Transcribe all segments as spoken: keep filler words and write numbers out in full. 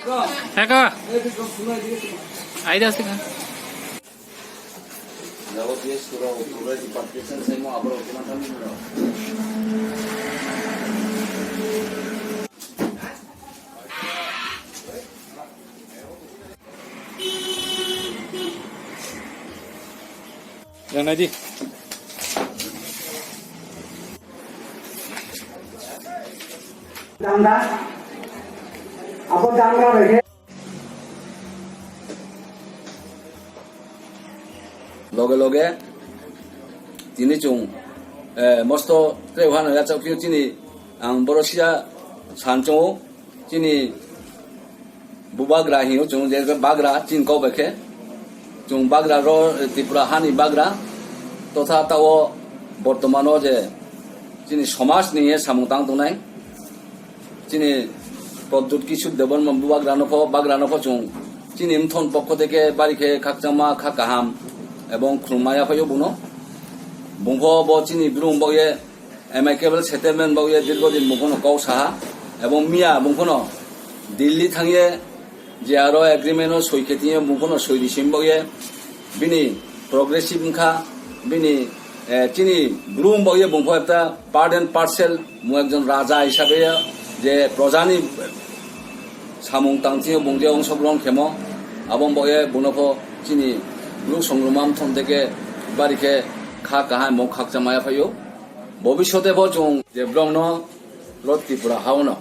Eko. Aida sih kan. Jabo dia surau, surau di partition saya mau apa, Yang naji. Dangda. Apa dangda bagi? Loge loge tini chwng, eh, mosto tei hano yachak phio chini ang boro sia san chongo chini bubagra hino chwng je bagra chini kok bai khe chwng bagra ro Tripura hani bagra totha tao bortomano je chini somaj ni ye samung tang tongnai. Chini Pradyut Kishore Debbarma bubagra no pho, bagra no pho chwng chini mthon pokho theke bari khe khakchangma kha kaham ebong khulumma yaphaio buno. Bungpho bo chini brum bo ye amicable settlement bo ye dirgo din bungpho no kok saha ebong miya bungpho no Delhi thangye je aro agreement o soi khe tini bungpho no soi di sim bo ye bini progressive wngkha, bini, eh, chini brum bo ye bungpho ekta part and parcel, mo ekjon raja hisabe je projani samung tangtio bung je ongsogrohon khemo, abo bo ye buno pho chini bru songruma mthon theke bari khe kha kaham mo khakchangma yaphaio. Bobishote bo chwng je borokno ro Tripura hao no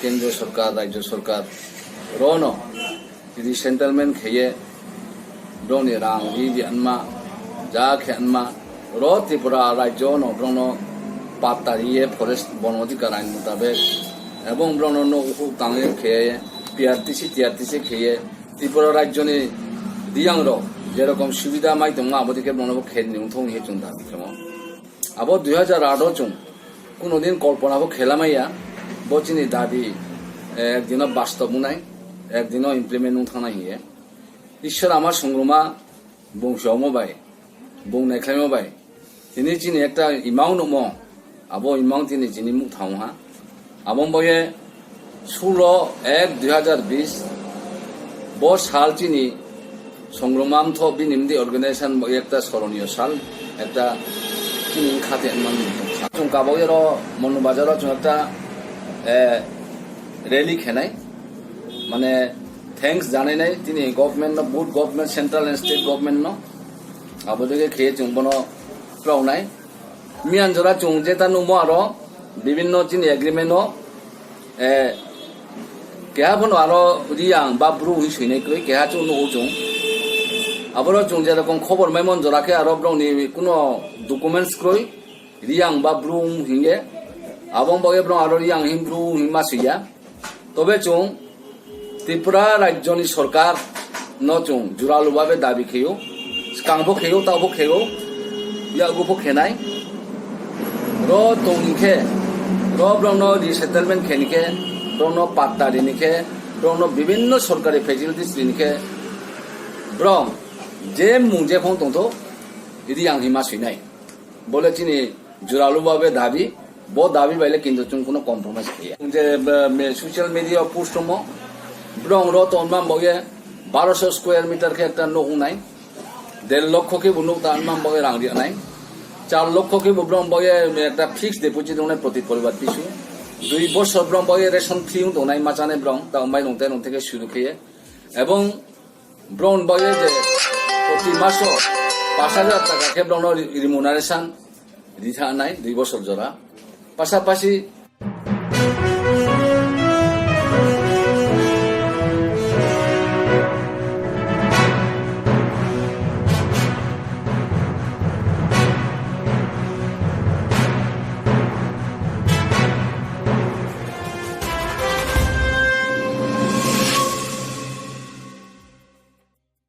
Kendra Sarkar, Rajya Sarkar, rono resettlement kheye, borokni rang ri di anma, ja khe anma, ro Tripura Rajya no borokno patta riye forest bon adhikar ain mutabek, ebong borokno nok ukhuk tangwi kheye, P R T C, T R T C kheye, Tripura Rajya ni riyang rok jerokom subida mai tongma abo dike borokno bo khe ni wngthok ni he chwng dabi khemo. Abo dui hajar aat o chwng kuno din kolpona bo khelamaya, bo chini dabi, eh, ekdino bastob wngnai, ekdino implement wng thangnai hiye. Ishwar ama songruma bung chomo bai, bung naikhlaimo bai, tini chini ekta imang nukmo, abo imang tini chini muk thaung ha. Abo bo ye sullo ek dui hajar bis, bo sal chini songruma mtho bini mdi organization bo ekta soroniyo sal, ekta chini khate man. Chwng kabao ro Monu Bazar o chwng ekta, eh, rally khenai, mane thanks janai nai tini government no, both government, central and state government no, abo dege khe chwng bono phlao nai. Miyan jora chwng jeta nukmo aro bibinno chini agreement o, eh, keha phano aro riyang ba bru hi swinai kwrwi keha chwng nukgo chwng. Aboro chwng jerokom khobor maimon jora khe aro borokni kuno documents kwrwi riyang ba bru hinge. Abo wng bagwi borok aro riyang hin bru hin ma swiya. Tobe chwng Tripura Rajyoni Sorkar no chwng juralu babe dabi kheyo, swkang bo kheyo, tabo kheyo, yago bo khenai. Ro tongni khe, ro borokno resettlement kheni khe, borokno patta rini khe, borokno bibinno sorkari facilities rini khe, borok je mung je phone tongtho, idi ang hima swinai. Bole chini juralu babe dabi, bo dabi baile kintu chwng kuno compromise khaiya. Je, eh, me-, social media post tomo, borok ro tonma boye baroso square meter khe ekta nok wngnai, der lokho khe bo nok ta man boye rang riyanai, char lokho khe bo borok boye ekta fixed deposit wngnai proti poribar pisu, dui bosor borok boye ration free wng tongnai machane borok ta mai nong te nong theke suru kheye, ebong Borok ni bagwi je proti maso pash hajar taka khe borok no remuneration ri thangnai dui bosor jora. Pasapasi